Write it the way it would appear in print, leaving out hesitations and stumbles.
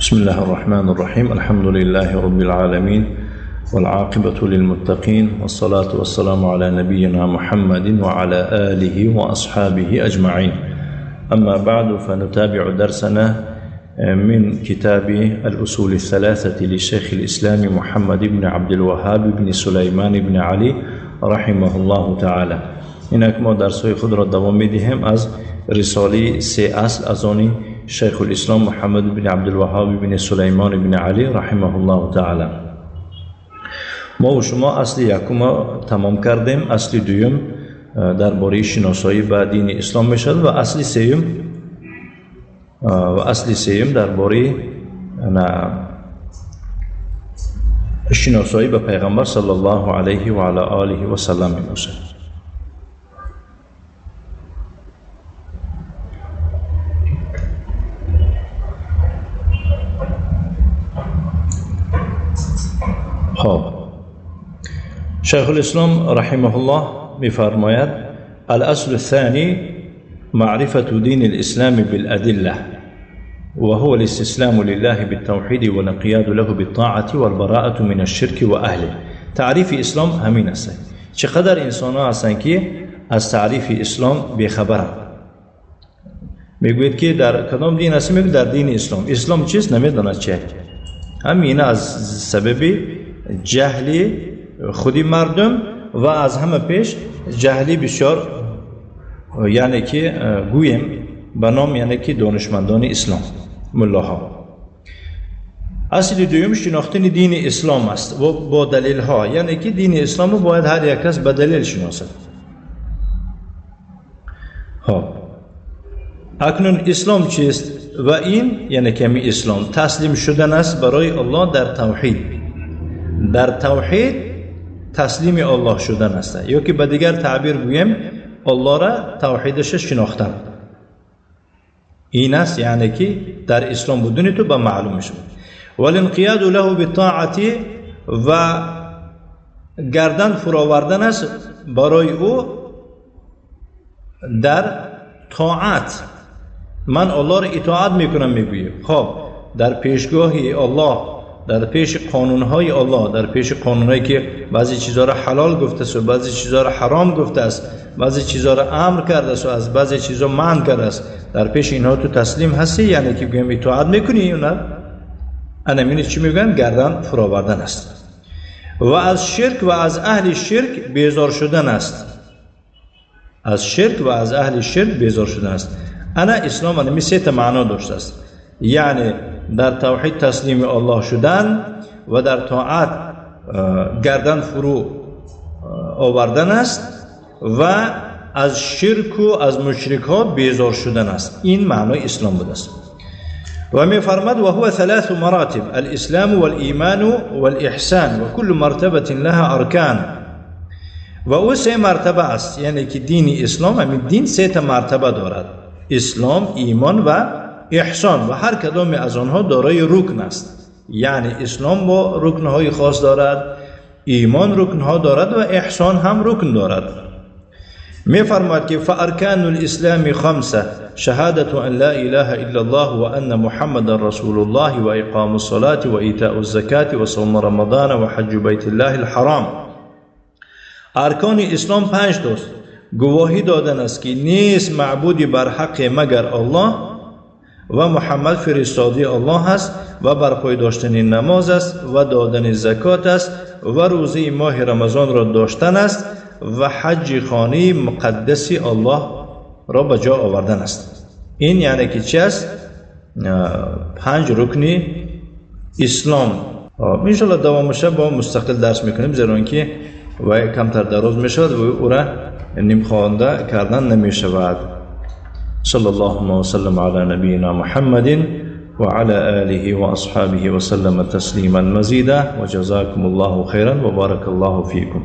بسم الله الرحمن الرحيم. الحمد لله رب العالمين والعاقبة للمتقين والصلاة والسلام على نبينا محمد وعلى آله وأصحابه أجمعين. أما بعد، فنتابع درسنا من كتاب الأصول الثلاثة لشيخ الإسلام محمد بن عبد الوهاب بن سليمان بن علي رحمه الله تعالى. اینک ما درس‌های خود را دوام می‌دهیم از رساله سه اصل از آن شیخ الاسلام محمد بن عبدالوهاب بن سلیمان بن علی رحمه الله تعالی. ما و شما اصل یکم تمام کردیم، اصل دوم درباره شناسایی به دین اسلام میشد و اصل سیوم درباره شناسایی به پیغمبر صلی الله علیه و علی آله و سلم میباشد. خب، شیخ الاسلام رحمه الله میفرماید: الاصل الثاني معرفة دين الإسلام بالأدلة، وهو الاستسلام لله بالتوحيد والانقياد له بالطاعة والبراءة من الشرك وأهله. تعریف اسلام همین است. چقدر انسان ها هستند که از تعریف اسلام بیخبرند. میگوید که در کدام دین هستی؟ میگوید در دین اسلام. اسلام چیست؟ نمیداند چه. همین از سبب جهل خودی مردم و از همه پیش جهلی بسیار، یعنی که گویم به نام یعنی که دانشمندان اسلام، ملاها. اصل دوم شناختن دین اسلام است و با دلیل ها، یعنی که دین اسلام باید هر یک کس به دلیل شناسد. خب، اکنون اسلام چیست؟ و این یعنی که اسلام تسلیم شدن است برای الله در توحید. در توحید تسلیم الله شدن است، یا که به دیگر تعبیر گویم الله را توحیدش شناختن این است، یعنی که در اسلام بودن تو به معلوم شد. والانقیاد له بالطاعة و گردن فراوردن است برای او در طاعت. من الله را اطاعت میکنم، میگویی. خب، در پیشگاه الله، در پیش قانونهای الله، در پیش قانونهایی که بعضی چیزها را حلال گفته است و بعضی چیزها را حرام گفته است، بعضی چیزها را امر کرده است و از بعضی چیزها منع کرده است، در پیش اینها تو تسلیم هستی، یعنی که گویم اطاعت میکنی. اونا انمینه چی میگن؟ گردن فراوردن است. و از شرک و از اهل شرک بیزار شدن است. از شرک و از اهل شرک بیزار شدن است. انا اسلام انمی سه تا معنا داشته است، یعنی در توحید تسلیم الله شدن و در طاعت گردن فرو آوردن است و از شرک و از مشرک ها بیزار شدن است. این معنای اسلام بوده است. و می فرماد: و هو ثلاث مراتب، الاسلام والایمان والاحسان و کل مرتبه لها ارکان. و او سه مرتبه است، یعنی که دین اسلام همین دین سه تا مرتبه دارد: اسلام، ایمان و احسان، و هر کدام از آنها دارای رکن است. یعنی اسلام با رکنهای خاص دارد، ایمان رکنها دارد و احسان هم رکن دارد. می فرماید که فارکان الاسلام خمسه: شهادة ان لا اله الا الله و ان محمد رسول الله و اقام الصلاة و ایتاء الزکاة و صوم رمضان و حج بیت الله الحرام. ارکان اسلام پنج تاست: گواهی دادن است که نیست معبودی بر حق مگر الله و محمد فرستاده الله است و برپای داشتن نماز است و دادن زکات است و روزه ماه رمضان را داشتن است و حج خانه مقدس الله را به جا آوردن است. این یعنی که چی است؟ پنج رکن اسلام. انشالله دوامش با مستقل درس میکنیم، زیرا اینکه و کمتر دراز میشود و او را نیم خوانده کردن نمیشود. صلى الله وسلم على نبينا محمد وعلى آله وأصحابه وسلم تسليما مزيدا، وجزاكم الله خيرا وبارك الله فيكم.